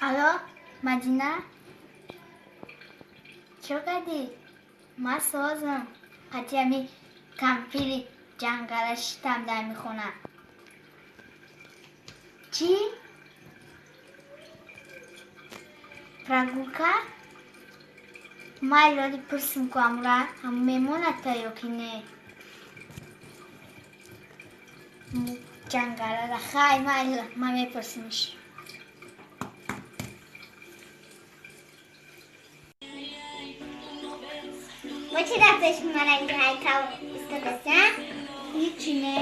Алло, Мадина? Чӣ кардӣ? Ман созам. Қатъи ами кампири ҷангала шитам дар михона. Чӣ? Прогулка? Майлоди пурсим ку амра, ҳам мемоната ё ки не? Ҷангалара хай майла, ман мепурсимш. Мо чӣ рафташ маранги ҳайкал истодаст, а? Ҳичи не.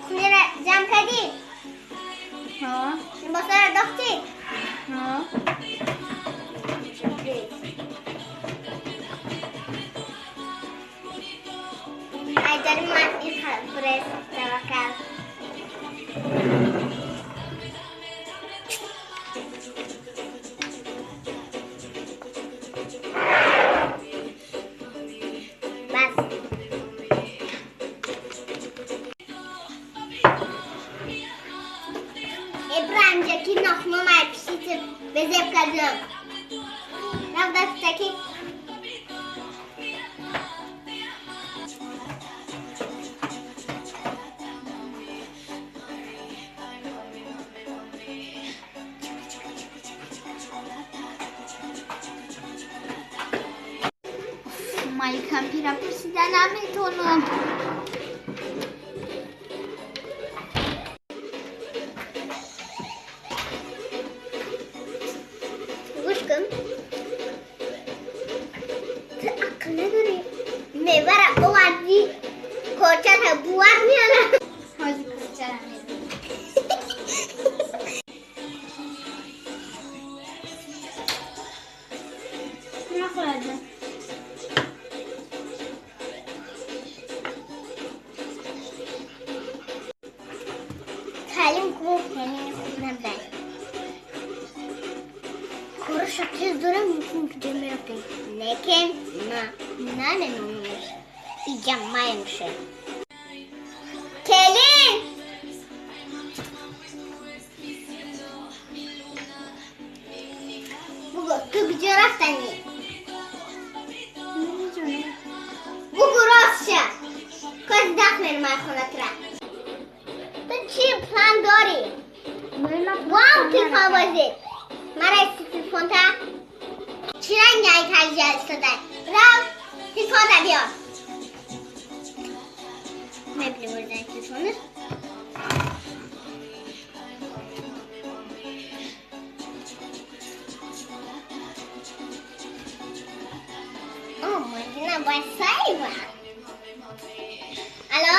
Хунера ҷамъ кардӣ? Ҳо. Либосҳоро дохтӣ? Ҳо. Айдари ман ин пресс таваккал. Бас. Ибраҳимҷа ки нохномай пишити безеб кардам. Рав дафтаки. Майли кампира пурсида наметонам. Гӯш кун. Ту ақл надорӣ. Мевара овардӣ, корчара бувар меорам. Ҳозир корчара мезанам. Нахӯрада. Таълим ку ҳамин хуб набудай. Кораша тез дорам, мумкин куҷо мерафтем. Лекин ма наменонамаш. Иҷа маемше. Келин! Бугӯ, ту куҷо рафтанӣ? Намедонам. Бугӯ ростша. Кози дах мерам хонатра. Ту чӣ план дорӣ? Вау, телефон бозӣ. Мара телефонта. Чӣ ранг ай истодай? Рав, телефонта биёр. Мебинем бурдани телефонаш. О, Мадина Басаева. Алло?